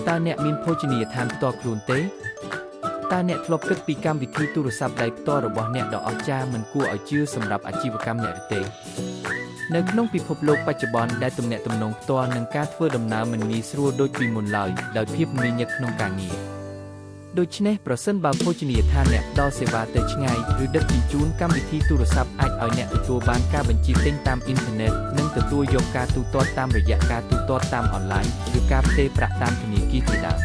តើអ្នកមានភោជនីយដ្ឋានផ្ទាល់ខ្លួនទេតើអ្នកធ្លាប់គិតពីកម្មវិធីទូរស័ព្ទដៃផ្ទាល់របស់អ្នកដ៏អស្ចារ្យមិនគួរឲ្យជឿសម្រាប់អាជីវកម្មអ្នកឬទេ នៅក្នុងពិភពលោកបច្ចុប្បន្នដែលទំនាក់ទំនងផ្ទាល់និងការធ្វើដំណើរមិនងាយស្រួលដូចពីមុនឡើយដោយភាពមមាញឹកក្នុងការងារដូច្នេះប្រសិនបើភោជនីយដ្ឋានអ្នកផ្ដល់សេវាទៅឆ្ងាយឬដឹកជញ្ជូនកម្មវិធីទូរស័ព្ទអាចឲ្យអ្នកទទួលបានការបញ្ជាទិញតាមអ៊ីនធឺណិតនិងទទួលយកការទូទាត់តាមរយៈការទូទាត់តាមអនឡាញឬការផ្ទេរប្រាក់តាមធនាគារជាដើម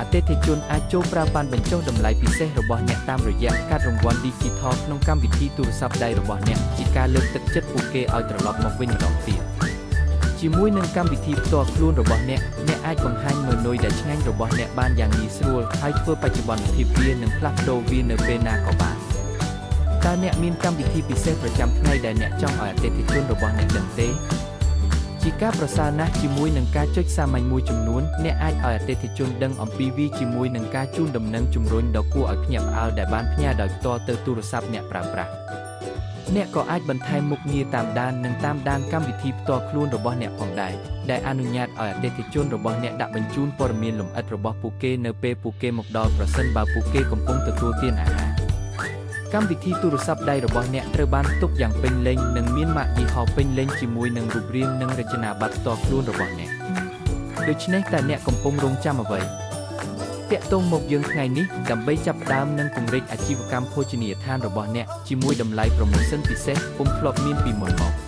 អតិថិជនអាចចូលប្រើបានបញ្ចុះតម្លៃពិសេសរបស់អ្នកតាមរយៈកាតរង្វាន់ Digital ក្នុងកម្មវិធីទូរស័ព្ទដៃរបស់អ្នកជាការលើកទឹកចិត្តពួកគេឲ្យត្រឡប់មកវិញម្ដងទៀតជាមួយនឹងកម្មវិធីផ្ទាល់ខ្លួនរបស់អ្នកអ្នកអាចបង្ហាញមេនុយដែលឆ្ងាញ់របស់អ្នកបានយ៉ាងងាយស្រួលហើយធ្វើបច្ចុប្បន្នភាពវានិងផ្លាស់ប្ដូរវានៅពេលណាក៏បានតើអ្នកមានកម្មវិធីពិសេសប្រចាំថ្ងៃដែលអ្នកចង់ឲ្យអតិថិជនរបស់អ្នកដឹងទេ ជាការប្រសើរណាស់ជាមួយនឹងការចុចសាមញ្ញមួយចំនួនអ្នកអាចឲ្យអតិថិជនដឹងអំពីវាជាមួយនឹងការជូនដំណឹងជំរុញដ៏គួរឲ្យភ្ញាក់ផ្អើលដែលបានផ្ញើដោយផ្ទាល់ទៅទូរស័ព្ទអ្នកប្រើប្រាស់អ្នកក៏អាចបន្ថែមមុខងារតាមដាននិងតាមដានកម្មវិធីផ្ទាល់ខ្លួនរបស់អ្នកផងដែរដែលអនុញ្ញាតឲ្យអតិថិជនរបស់អ្នកដាក់បញ្ជូនព័ត៌មានលម្អិតរបស់ពួកគេនៅពេលពួកគេមកដល់ប្រសិនបើពួកគេកំពុងទទួលទានអាហារ កម្មវិធីទូរស័ព្ទដៃរបស់អ្នកត្រូវបានផ្ទុកយ៉ាងពេញលេញនិងមានម៉ាកយីហោពេញលេញជាមួយនឹងរូបរាងនិងរចនាប័ទ្មផ្ទាល់ខ្លួនរបស់អ្នកដូច្នេះតើអ្នកកំពុងរង់ចាំអ្វីទាក់ទងមកយើងថ្ងៃនេះដើម្បីចាប់ផ្ដើមនិងពង្រីកអាជីវកម្មភោជនីយដ្ឋានរបស់អ្នកជាមួយតម្លៃ promotion ពិសេសពុំធ្លាប់មានពីមុនមក។